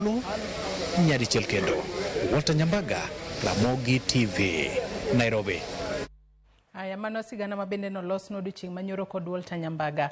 Nyadichiel kendo. Walter Nyambaga, Ramogi TV, Nairobi. Aya, mano sigana ma bende nolos odiochieng' manyoro kod Walter Nyambaga.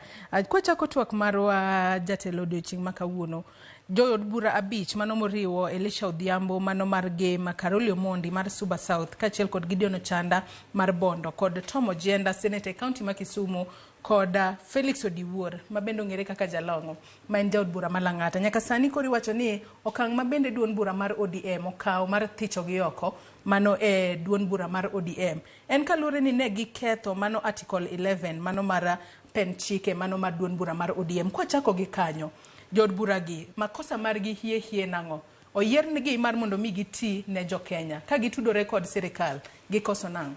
Kwachako twak marwa, jatelo, odiochieng' ma kawuono, jood bura abich mano moriwo Elisha Odhiambo mano mar Gema, Caroli Omondi mar Suba South, kaachiel kod Gideon Ochanda mar Bondo, kod Tom Ojienda, senator e kaunti ma Kisumu, kod Felix Odiwuor ma bende ong'ere kaka Jalong'o, ma en jaod bura ma Lang'ata. Nyaka sani koro iwacho ni okang' ma bende duond bura mar ODM okawo mar thicho gi oko mano e duond bura mar ODM en kaluwore ni ne giketho mano Article 11 mano mar pen chike mano mar duond bura mar ODM. Kwachako gi kanyo, jood bura gi makosa margi hie hie nang'o? Oyiernigi mar mondo mi giti ne jo Kenya, ka gitudore kod sirikal gikoso nang'o?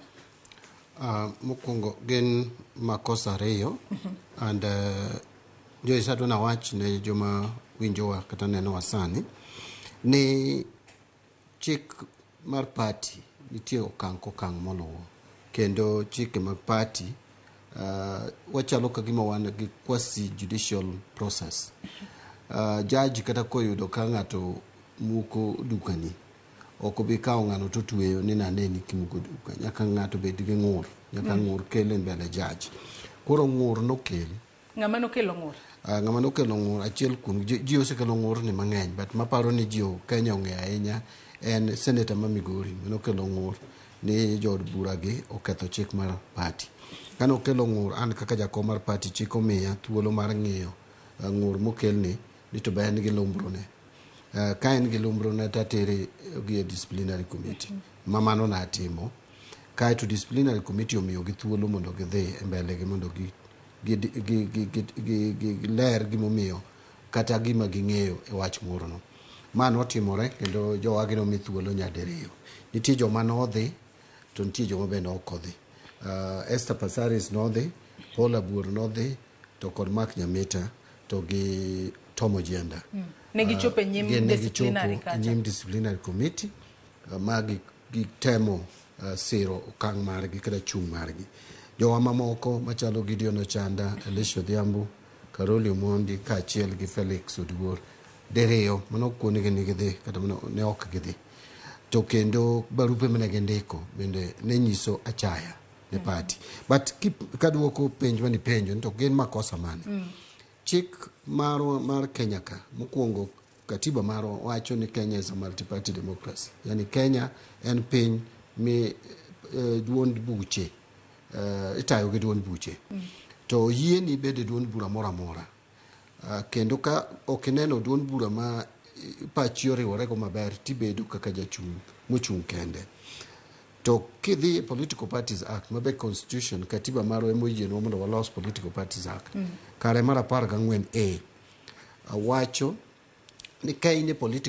Mokwongo gin makosa ariyo and Joyce, adwa nawach ne joma winjowa kata nenowa sani ni chik mar party nitie okang' kokang' moluwo, kendo chike mag party wachalo ka gima wan gi quasi judicial process. Judge kata koyudo ka ng'ato muko dukani, ok obi kawo ng'ano to tweyo ni naneni kimuko duka. Nyaka ng'ato bed gi ng'ur, nyaka ng'ur kel e mbele judge. Koro ng'ur nokel. Ng'ama nokelo ng'ur? Ng'ama nokelo ng'ur, achiel kuom ji osekelo ng'ur ni mang'eny, but maparo ni ji Kenya ong'eyo ahinya en senator ma Migori manokelo ng'ur ni jood bura gi oketho chik mar party. Kane okelo ng'ur, an kaka jakom mar party, chik omiya thuolo mar ng'iyo ng'ur mokelni ni to be en gi lumbrone. Ka en gi lumbrone, tatere gi e disciplinary committee ma mano natimo kaeto disciplinary committee omiyogi thuolo mondo gidhi e mbele gi mondo gi gi ler gimomiyo kata gima ging'eyo e wach ng'urno. Ma notimore kendo jowagi nomi thuolo nyadiriyo. Nitie joma nodhi to nitie joma bende ok odhi. Esther Passaris nodhi, Paul Abuor nodhi, to kod Mark Nyamita to gi Tom Ojienda. Ne gichopo e nyim Gin ne disciplinary gichopo e kacha. nyim disciplinary committee ma gitemo siro okang' margi kata chung' margi. Jowa mamoko machalo Gideon Ochanda, Elisha Odhiambo, Caroli Omondi kaachiel gi Felix Oduor diriyo mano kuondgi ni gidhi kata mano ne ok gidhi. To kendo barupe mane gindiko bende ne nyiso achaya ne party. But kaduoko penj manipenjo ni to gin makosa mane? Chik marwa mar Kenya ka, mokwongo katiba marwa wacho ni Kenya is a multi-party democracy. Yani Kenya en piny mi duond buche itayo gi duond buche. To yieni bedo e duond bura moro amora. Kendo ka ok ineno duond bura ma pachi oriwore go maber, tibedo kaka jachung' mochung' kende. To kidhi e Political Parties Act, mabe constitution, katiba marwa emoyienwa mondo walos Political Parties Act, kare mar 14 A wacho ni ka in e political